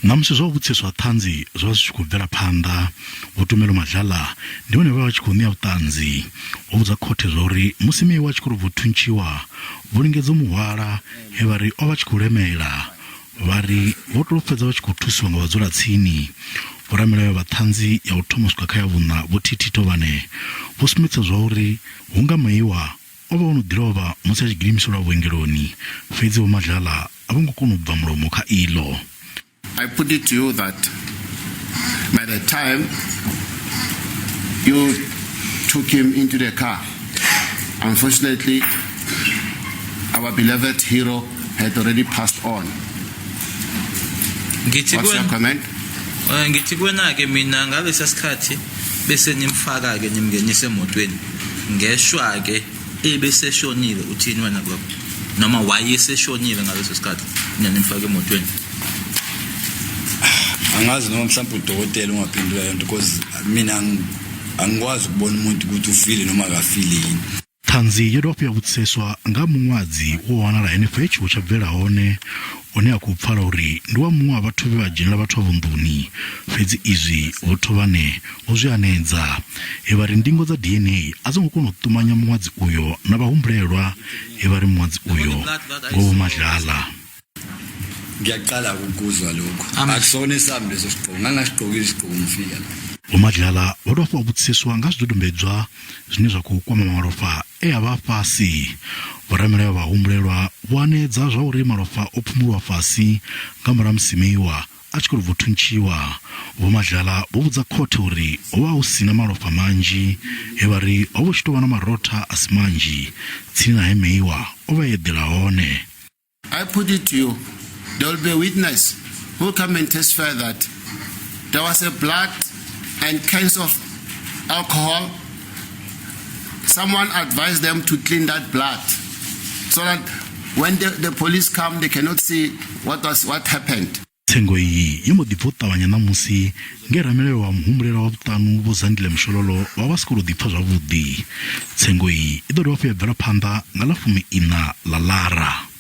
Ṋamusi zwa u vhudziseswa ha ṱhanzi zwo vha zwi tshi khou bvela phanḓa. Vho Tumelo Madlala ndi vhone vhe vha vha tshi khou ṋea vhuṱanzi. Vho vhudza khothe zwa uri musi Meyiwa a tshi khou tou bva u thuntshiwa, vho lingedza u mu hwala he vha ri o vha tshi khou lemela. Vha ri vho tou fhedza vha tshi khou thusiwa nga vhadzulatsini. Vhoramilayo vha ṱhanzi ya u thoma u swika kha ya vhuṋa Vho TT Tovhane vho sumbedzisa zwa uri hu nga Meyiwa o vha o no ḓi lovha musi a tshi gidimiselwa vhuongeloni, fhedzi Vho Madlala a vho ngo kona u bva mulomo kha iḽo. I put it to you that by the time you took him into the car, unfortunately, our beloved hero had already passed on. Ngithi What's your kuwena comment? ngithi kuwena ke mina ngalesa sikhathi bese nimfaka ke nimngenisa emotweni ngeshwa ke ebeseshonile. Uthini wena kulokho, noma wayeseshonile ngaleso sikhathi nimfaka emotweni? Angazi noma mhlawumbe udokotela ungaphendula yonto, because mina angikwazi ukubona umuntu ukuthi ufile noma akafile yini. Ṱhanzi yo dovha hafhu ya vhudziseswa nga ha muṅwadzi wo wanala henefho he tshiwo tsha bvela hone, une a khou pfala uri ndi wa muṅwe wa vhathu vhe vha dzhenela vhathu avho nḓuni, fhedzi izwi Vho Thobane vho zwi hanedza, he vha ri ndingo dza DNA a dzo ngo kona u ṱumanya muṅwadzi uyo na vhahumbulelwa, he vha ri muṅwadzi uyo ngo Vho Madlala. Ngiyaqala ukuzwa lokho. Akusona esami leso sigqoko, ngangasigqokile isigqoko ngifika la. Vho Madlala vho dovha hafhu vha vhudziseswa nga zwidodombedzwa zwine zwa khou kwama malofha e a vha a fhasi. Vhoramilayo vha humbulelwa vho hanedza zwa uri malofha o phumulwa fhasi nga murahu ha musi Meyiwa a tshi khou tou bva u thuntshiwa. Vho Madlala vho vhudza khothe uri ho vha hu si na malofha manzhi, he vha ri ho vha hu tshi tou vha na marotha a si manzhi tsini na he Meyiwa o vha e eḓela hone. I put it to you, there will be a witness who will come and testify that there was a blood and cans of alcohol. Someone advised them to clean that blood so that when the police come, they cannot see what happened. Tsengo iyi yo mbo ḓi bva u ṱavhanya ṋamusi nge ramilayo wa muhumbulelwa wa vhuṱanu Vho Zandile Mshololo vha vha si khou tou ḓipfa zwavhuḓi. Tsengo iyi i ḓo dovha hafhu ya bvela phanḓa nga ḽa 14 ḽa Lara.